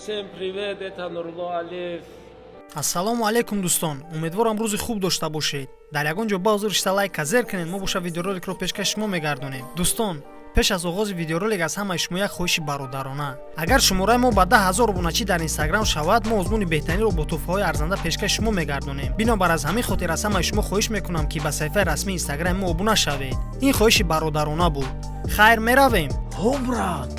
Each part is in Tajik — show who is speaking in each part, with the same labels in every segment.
Speaker 1: Всем привет, это Нурулло Алиев.
Speaker 2: Ассалому алайкум, дӯстон! Умедворам, рӯзи хуб дошта бошед. Дар ягон ҷо ба ҳозир шита лайка зер кунед, мо боша видеороликро пешкаши шумо мегардонем. Дӯстон, пеш аз оғози видеоролик аз ҳамаи шумо як хоҳиши бародарона: агар шумораи мо ба 10 000 обуначӣ дар Инстаграм шавад, мо озмуни беҳтаринро бо тӯҳфаҳои арзанда пешкаши шумо мегардонем. Бинобар аз ҳамин хотир аз ҳамаи шумо хоҳиш мекунам, ки ба саҳифаи расмии Инстаграми мо обуна шавед. Ин хоҳиши бародарона буд. Хайр, меравем.
Speaker 3: Ҳо, брат.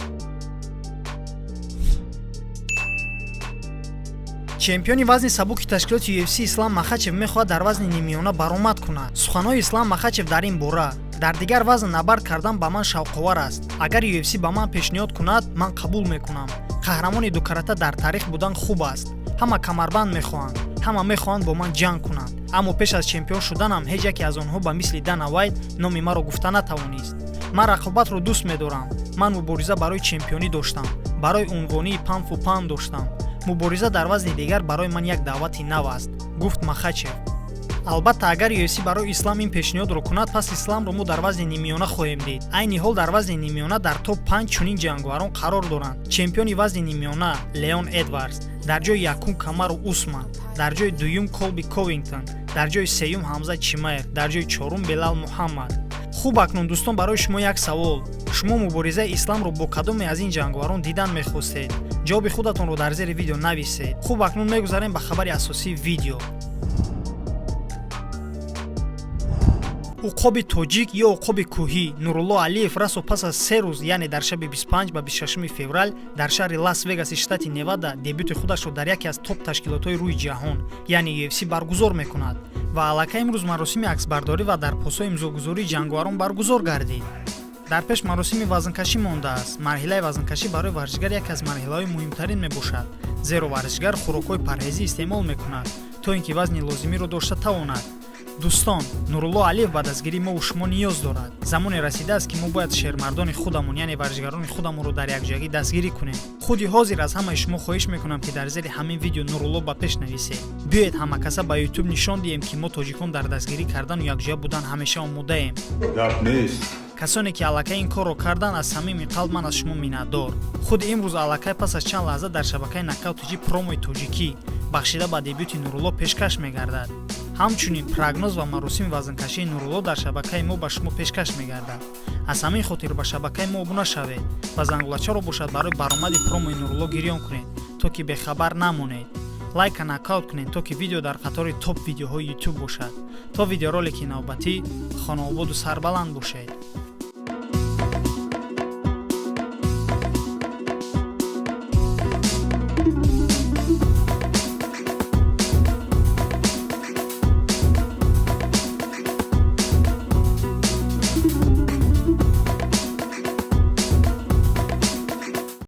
Speaker 2: Чемпиони вазни сабуки ташкилоти UFC Ислам Махачев мехоҳад дар вазни нимиёна баромад кунад. Суханҳои Ислам Махачев дар ин бора: «Дар дигар вазн набард кардан ба ман шавқовар аст. Агар UFC ба ман пешниҳод кунад, ман қабул мекунам. Қаҳрамони дукарата дар таърих будан хуб аст. Ҳама камарбанд мехоҳанд, ҳама мехоҳанд бо ман ҷанг кунанд, аммо пеш аз чемпион шуданам ҳеҷ яке аз онҳо ба мисли Дана Вайт номи маро гуфта натавонист. Ман рақобатро дӯст медорам. Ман мубориза барои чемпионӣ доштам, барои унвонии pound for pound доштам. Мубориза дар вазни дигар барои ман як даъвати нав аст», гуфт Махачев. Албатта, агар UFC барои Ислам ин пешниҳодро кунад, пас Исламро мо дар вазни нимиёна хоҳем дид. Айни ҳол дар вазни нимиёна дар топ 5 чунин ҷанговарон қарор доранд: чемпиони вазни нимиёна Леон Эдвардс, дар ҷои якум Камару Усман, дар ҷои дуюм Колби Ковингтон, дар ҷои сеюм Ҳамза Чимаев, дар ҷои чорум Белал Муҳаммад. Хуб, акнун, дӯстон, барои шумо як савол: шумо муборизаи Исламро бо кадоме аз ин ҷанговарон дидан мехостед? Ҷавоби худатонро дар зери видео нависед. Хуб, акнун мегузарем ба хабари асосии видео. Уқоби тоҷик ё уқоби кӯҳӣ Нурулло Алиев расо пас аз 3 рӯз, яъне дар шаби 25 ба 26 феврал, дар шаҳри Лас Вегаси штати Невада дебюти худашро дар яке аз топ ташкилотҳои рӯи ҷаҳон, яъне UFC, баргузор мекунад. Ва аллакай имрӯз маросими аксбардорӣ ва дар посҳои имзогузории ҷанговарон баргузор гардид. Дар пеш маросими вазнкашӣ мондааст. Марҳилаи вазнкашӣ барои варзишгар яке аз марҳилаҳои муҳимтарин мебошад, зеро варзишгар хӯрокҳои парҳезӣ истеъмол мекунад, то ин ки вазни лозимиро дошта тавонад. Дӯстон, Нурулло Алиев ба дастгирии мову шумо ниёз дорад. Замоне расидааст, ки мо бояд шермардони худамон, яъне варзишгарони худамонро дар якҷоягӣ дастгирӣ кунем. Худи ҳозир аз ҳамаи шумо хоҳиш мекунам, ки дар зери ҳамин видео «Нурулло ба пеш» нависед. Биёед, ҳамакаса ба Ютуб нишон диҳем, ки мо тоҷикон дар дастгирӣ кардану якҷоя будан ҳамеша омодаем.
Speaker 4: Гап нест.
Speaker 2: Касоне ки аллакай ин корро кардан, аз самими қалб ман аз шумо миннатдор. Худи имрӯз аллакай пас аз чанд лаҳза дар шабакаи Нокаут ТЖ промои тоҷикӣ бахшида ба дебюти Нурулло пешкаш мегардад. Ҳамчунин прогноз ва маросими вазнкашии Нурулло дар шабакаи мо ба шумо пешкаш мегардад. Аз ҳамин хотир ба шабакаи мо обуна шавед ва зангулачаро бошад барои баромади промои Нурулло гирён кунед, то ки бехабар намонед. Лайка нокаут кунед, то ки видео дар қатори топ видеоҳои Ютуб бошад. То видеоролики навбатӣ хонаободу сарбаланд бошед.